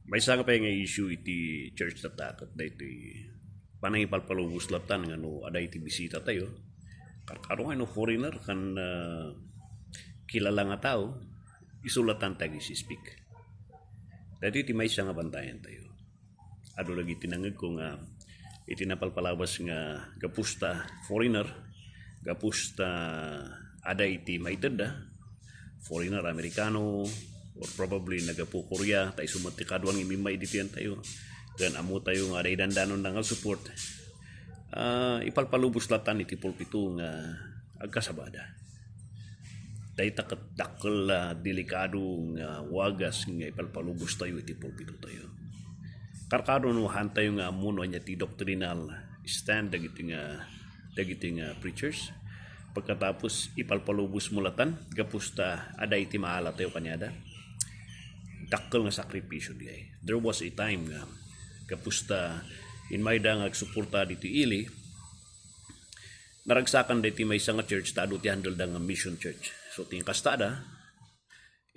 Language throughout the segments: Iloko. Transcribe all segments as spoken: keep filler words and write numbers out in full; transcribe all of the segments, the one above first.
Maysa nga pay nga issue iti church tatta ket daytoy panangipalpalubos latta nga no adda iti bisita tayo. Karkaro nga no foreigner ken, ah, kilala nga tao, isu latta ti ag-speak. Daytoy ti maysa nga bantayan tayo. Adu lagi ti nangegko nga iti napalpalabas nga gapusta foreigner, gapusta adda iti maitedda, foreigner, Amerikano, or probably naggapu Korea, ta isu met ti kaduan nga imimmaid ditoy tayo. Ken ammo tayo nga adda idandanon nga support. Ah, ipalpalubos latta iti pulpito nga agkasabada. Dayta ket dakkel a delikado nga wagas nga ipalpalubos tayo iti pulpito tayo. Karkaro no han tayo nga ammo no ania ti doctrinal stand dagiti nga, dagiti nga preachers. Pagkatapos, ipalpalubos mo latta, gapusta adda iti maala tayo kaniada. Dakkel nga sakripisyo diay. There was a time nga gapusta immayda nga agsuporta ditoy ili, naragsakan daytoy maysa nga church ta adu ti handle da nga mission church. So, ti kasta da,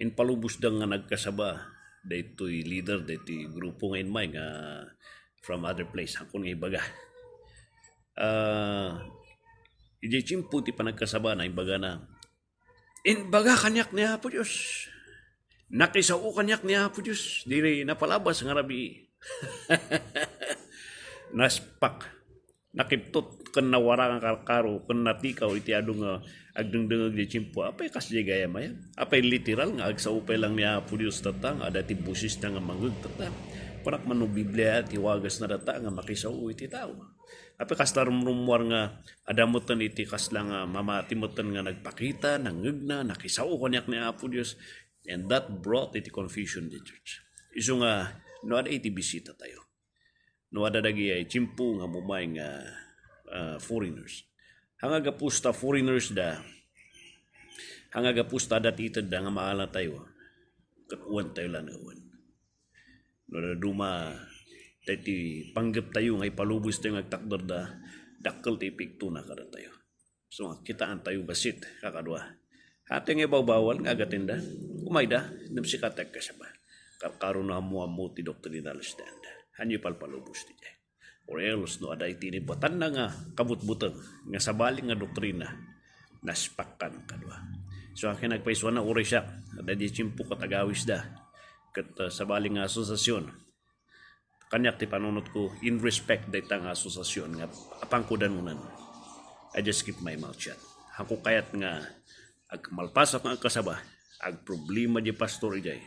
impalubos da nga nagkasaba daytoy leader daytoy grupo nga immay nga from other place, haanko nga ibaga. Ah, idiay tiempo ti panagkasaba na, imbagana, "Imbaga kaniak ni Apo Dios. Nakisao kaniak ni Apo Dios. Diri napalabas nga rabii." Naspak. Nakiptot ken nawara nga karkaro ken natikaw iti adu nga agdengdengngeg diay tiempo. Apay kasdiay gayam aya? Apay literal nga agsao pay lang ni Apo Dios tatta nga adda ti bosesna nga mangngeg tatta? Kunak man no Biblia ti wagasna tatta nga makisao iti tao. Apay kasla rumrummuar nga adda metten iti kasla nga mamati metten nga nagpakita, nangngegna, nakisao kaniak ni Apo Dios. And that brought iti confusion the church. Isu nga, no adda iti bisita tayo. No adda dagiti tiempo nga umay nga, ah, foreigners. Hanga gapusta foreigners da, hanga gapusta adda ti itedda nga maala tayo, ket wen tayo laengen. No dadduma, daytoy panggep tayo nga ipalubos tayo nga agtakderda, dakkel ti epektona kadatayo. So, kitaan tayo bassit, kakadua. Hati nga ibawbawal nga agatenda, umayda, ngem sika ti agkasaba. Karkaro no ammo-ammo ti doctrinal stand. Hanyo ipalpalubos ti jay. Or else, no adda iti inibatanna nga kabutbuteng, nga sabali nga doktrina, naspakkan kadua. So, akin nagpaisuan na uray siya, adda di tiempo ket agawisda, ket, uh, sabali nga asosiasyon. Kaniak ti panunotko in respect dayta nga asosiasyon nga apanko danunan. I just keep my mouth shut. Haanko kayat nga agmalpasak nga agkasaba, agproblema di pastor idiay.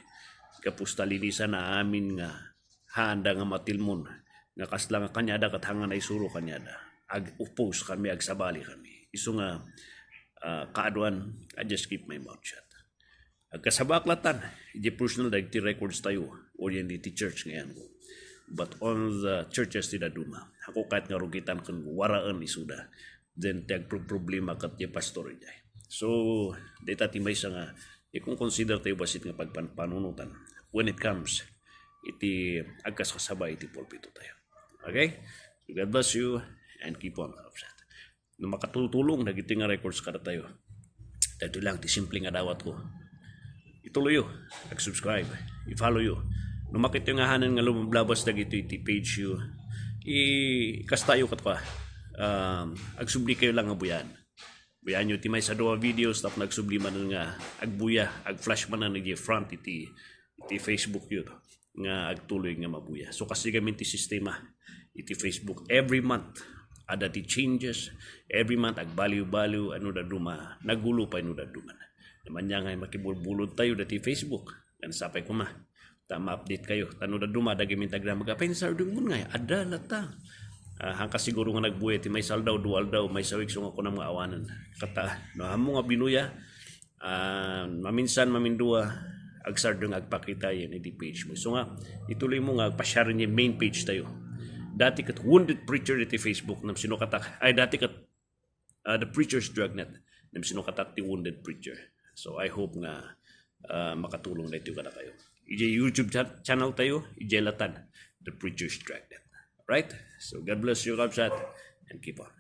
Gapusta linisan na amin nga haanda nga matilmon nga kasla nga kaniada ket hanga naisuro kaniada. Ag-oppose kami, agsabali kami. Isu nga, ah, kaaduan, I just keep my mouth shut. Agkasabak latta, iti personal dagiti records tayo, or yan iti church nga yan. But on the churches ti dadduma, ako kahit nga rugitan ken waraen isuda, then ti agproproblema ket ti pastor idiay. So, dayta ti maysa nga, ikon consider tayo bassit nga pagpanpanunotan when it comes iti agkaskasaba iti pulpito tayo. Okay? So God bless you and keep on upset. No makatulong dagiti nga records kadatayo, daytoy lang ti simple nga dawatko. Ituloyyo, ag-subscribe, i-followyo. No makityo nga hanen nga lumablabas dagitoy iti page yo, i-, ikastayo ket pa, um, agsubli kayo lang nga buyan. Buyanyo ti maysa dua videos tapno agsubli manen nga agbuya, ag-flash manen iti front iti, iti Facebook yo. Nga agtuloy nga mabuya. So, kasdi gamin ti sistema iti Facebook. Every month, adda ti changes. Every month, agbaliw-baliw, ano dadduma, nagulo pay no dadduma. Naman niya nga makibulbulod tayo dati Facebook. Kan sapay kuma. Ta ma-update kayo. Tano dadduma, adda gamin tagra, magapay ni Sardungmon nga, adda latta. Ah, hangka siguro nga nagbuya ti maysa aldaw, dua aldaw, maysa week, so nga kunam nga awanen. Kata, no, amo nga binuya, Ah, maminsan, mamindua, agsardeng agpakita yan iti page mo. So nga, ituloy mo nga agpa-share niya main page tayo. Dati ket Wounded Preacher iti Facebook, nam sino katak, ay, dati ket, ah, The Preacher's Dragnet, nam sino katak ti Wounded Preacher. So, I hope nga, ah, makatulong na ito kada kayo. Ijay YouTube cha-, channel tayo, ijay latan, The Preacher's Dragnet. Right? So, God bless you, Kabsat, and keep on.